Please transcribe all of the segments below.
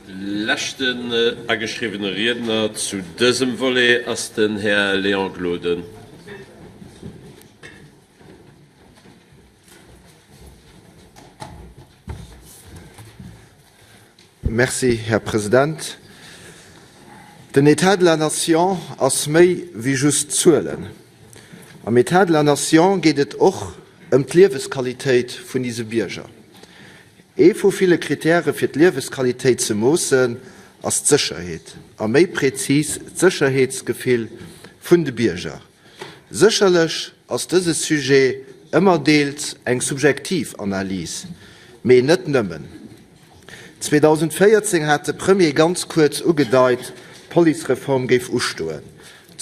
Leschten ageschriwwene Riedner zu dësem Volet ass den Här Léon Gloden. Merci, Här President. Den État de la Nation ass méi wéi just Zuelen. Am État de la Nation geet et och ëm d'Liewesqualitéit vun ise Bierger. Ee vu ville Kritäre fir d'Liewesqualitéit ze moossen, ass d'Sécherheet, a méi prezis d'Sécherheetsgefill vun de Bierger. Sécherlech ass dëse Sujet ëmmer deels eng subjektiv Analys, mee net nëmmen. 2014 hat de Premier ganz kuerz ugedeit, d'Policereform géif ustoen.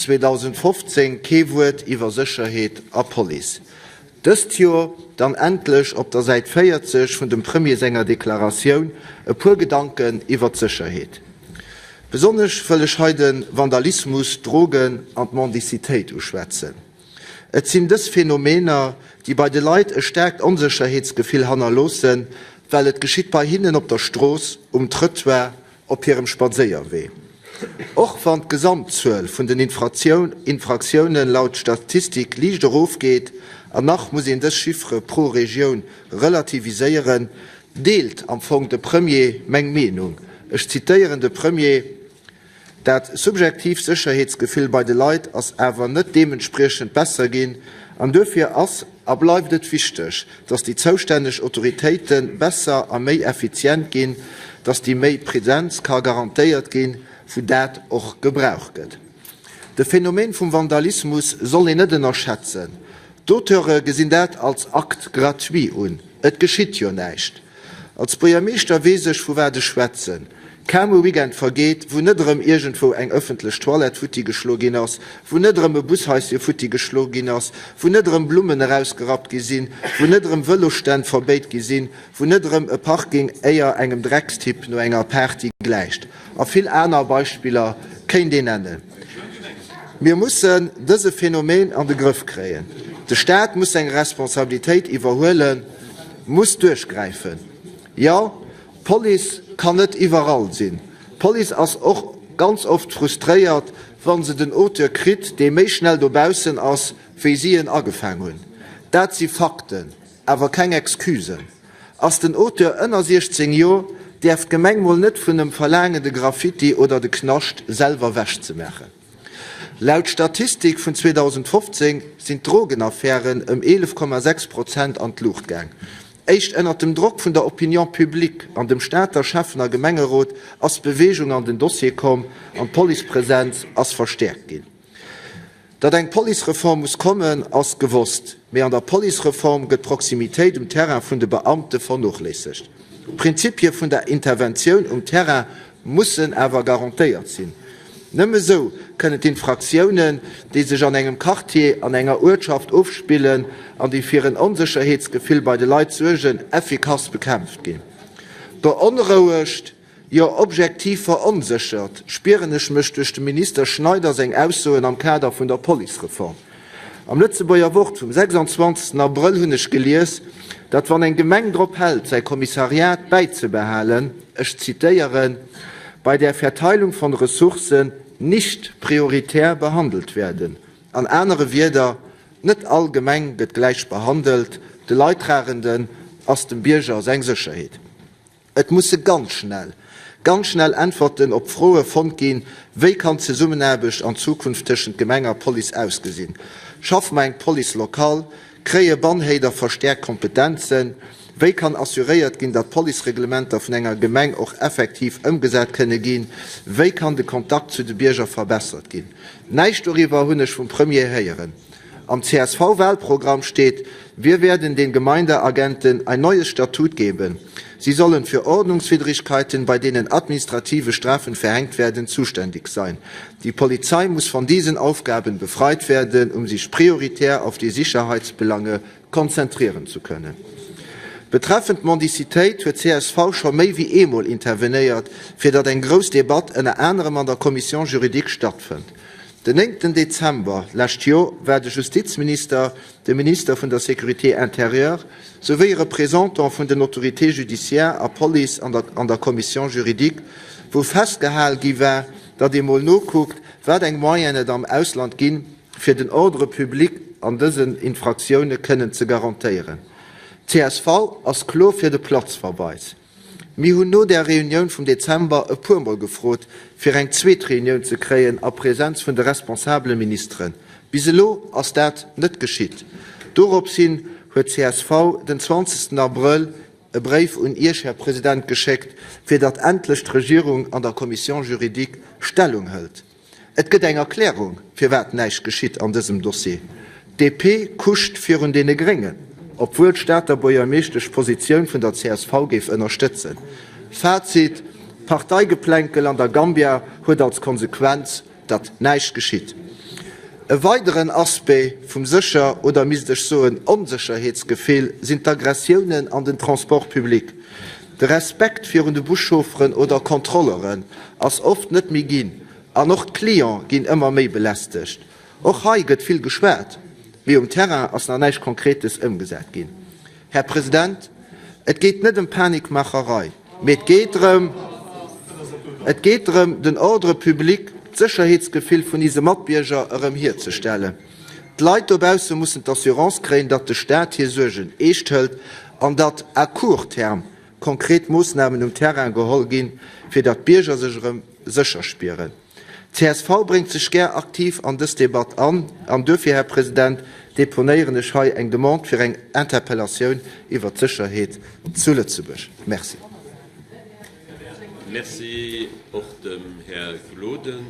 2015 kee Wuert iwwer Sécherheet a Police. Dëst Jor dann endlech op der Säit 40 vun dem Premier senger Deklaratioun e puer Gedanken iwwer d'Sécherheet. Besonnesch wëll ech hei de Vandalismus, d'Drogen an d'Mendicitéit uschwätzen. Et sinn dës Phänomener, déi bei de Leit e staarkt Onsécherheetsgefill hannerloossen, well et geschitt bei hinnen op der Strooss, um Trëttoir, op hirem Spadséierwee. Och wann d'Gesamtzuel vun den Infraktioune laut Statistik liicht erofgeet, an nach muss een dës Chiffere pro Regioun relativiséieren, deelt am Fong de Premier meng Meenung. Ech zitéieren de Premier, Dat subjektiivt Sécherheetsgefill bei de Leit ass awer net deementspriechend besser ginn an duerfir ass a bleift et wichteg, dass déi zoustänneg Autoritéite besser a méi effizient ginn, dass déi méi Präsenz ka garantéiert ginn, wou dat och gebraucht gëtt. De Phänomen vum Vandalismus soll een net ënnerschätzen. D'Auteure gesinn dat als Acte gratuit un, et geschitt jo näischt. Als Buergermeeschter weess ech, vu wat ech schwätzen. Kaum e Weekend vergeet, wou net erëm iergendwou eng ëffentlech Toilette futti geschlo ginn ass, wou net erëm e Bushaisje futti geschlo ginn ass, wou net erëm Blummen erausgerappt gi sinn, wou net erëm Vëlosstänn verbéit gi sinn, wou net erëm e Parking éier engem Dreckstipp no enger Party gläicht. A vill aner Beispiller kéint een nennen. Mir mussen dëse Phänomen an de Grëff kréien. De Staat muss seng Responsabilitéit iwwerhuelen, muss duerchgräifen. Jo, d'Police kann net iwwerall sinn. D'Police ass och ganz oft frustréiert, wa se den Auteur kritt, dee méi schnell dobaussen ass, wéi si en agefaang hunn. Dat si Fakten, awer keng Excusen. Ass den Auteur ënner 16 Joer, däerf d'Gemeng mol net vun em verlaangen de Graffiti oder de Knascht selwer wech ze maachen. Laut Statistik vun 2015 sinn d'Drogenaffären ëm 11,6 Prozent an d'Luucht gaang. Éischt ënnert dem Drock vun der Opinion publique an dem Stater Schäffen a Gemengerot ass Beweegung an den Dossier komm an d'Policepresenz ass verstäerkt ginn. Datt eng Policereform muss kommen, ass gewosst. Mee an der Policereform gëtt d'Proximitéit um Terrain vun de Beamte vernochléissegt. D'Prinzipie vun der Interventioun um Terrain mussen awer garantéiert sinn. Nëmme sou kënnen d'Infraktiounen, déi sech an engem Quartier, an enger Uertschaft ofspillen an déi fir en Onsécherheetsgefill bei de Leit suergen, effikass bekämpft ginn. Beonrouegt Jo, objektiv veronséchert spieren ech mech duerch dem Minister Schneider seng Aussoen am Kader vun der Policereform. Am Lëtzebuerger Wort vum 26 Abrëll hunn ech gelies, datt wann eng Gemeng drop hält, säi Kommissariat bäizebehalen, ech zitéieren, bei der Verteilung von Ressourcen nicht prioritär behandelt werden. An anere Wierder, net all Gemeng gëtt gläich behandelt, de Leidtragenden ass dem Bierger seng Sécherheet. Et musse ganz schnell, ganz schnell Äntwerten op Froe fonnt ginn, Wéi kann d'Zesummenaarbecht an Zukunft tëschent Gemeng a Police ausgesinn? Schaffe mer eng Police locale? Kréie Bannhéider verstäerkt Kompetenzen? Wéi kann assuréiert ginn, datt d'Policereglementer vun enger Gemeng och effektiv ëmgesat kënne ginn? Wéi kann de Kontakt zu de Bierger verbessert ginn? Näischt doriwwer hunn ech vum Premier héieren. Am CSV-Wahlprogramm steet, Wir werden den Gemeindeagenten ein neues Statut geben. Sie sollen für Ordnungswidrigkeiten, bei denen administrative Strafen verhängt werden, zuständig sein. Die Polizei muss von diesen Aufgaben befreit werden, um sich prioritär auf die Sicherheitsbelange konzentrieren zu können. Betreffend d'Mendicitéit huet csv scho méi wéi eemol intervenéiert, fir datt eng grouss Debatt ënner anerem an der Commission juridique stattfënnt. Den néngten Dezember lescht Jor war de Justizminister, de Minister vun der Sécurité intérieure souwéi Représentant vun den Autorités judiciaires a Police an der an der Commission juridique, wou festgehal gi war, datt ee mol nokuckt, wat eng Moyenen et am Ausland ginn, fir den Ordre public an dësen Infraktioune kënnen ze garantéieren. Csv ass kloer fir de Platzverweis. Mir hunn no där Reunioun vum Dezember e puermol gefrot, fir eng zweet Reunioun ze kréien a Präsenz vun de responsabele Ministeren. Bis elo ass dat net geschitt. Doropshin huet csv den 20 Abrëll e Bréif un Iech, Här President, geschéckt, fir datt endlech d'Regierung an der Commission juridique Stellung hëlt. Et gëtt eng Erklärung, firwat näischt geschitt an dësem Dossier. D'DP kuscht virun deene Gréngen, obwuel d'Stater Buergermeeschtesch d'Positioun vun der csv géif ënnerstëtzen. Fazit, D'Parteigeplänkel an der Gambia huet als Konsequenz, datt näischt geschitt. E weideren Aspect vum Sécher oder misst ech soen Onsécherheetsgefill sinn d'Aggressiounen an den Transports publics. De Respekt virun de Buschaufferen oder Kontrolleren ass oft net méi ginn an och d'Cliente ginn ëmmer méi belästegt. Och hei gëtt vill geschwat, mee um Terrain ass nach näischt Konkretes ëmgesat ginn. Här President, et geet net ëm Panikmacherei, mee et geet drëm, et geet drëm, den Ordre public, d'Sécherheetsgefill vun ise Matbierger erëm hierzestellen. D'Leit dobausse mussen d'Assurance kréien, datt de Staat hir Suergen eescht hëlt an datt à court terme konkret Moossnamen um Terrain geholl ginn, fir datt d'Bierger sech erëm sécher spieren. Csv bréngt sech gär aktiv an dës Debatt an, an duerfir, Här President, deponéieren ech hei eng Demande fir eng Interpellatioun iwwert d'Sécherheet zu Lëtzebuerg. Merci. Merci och dem Här Gloden.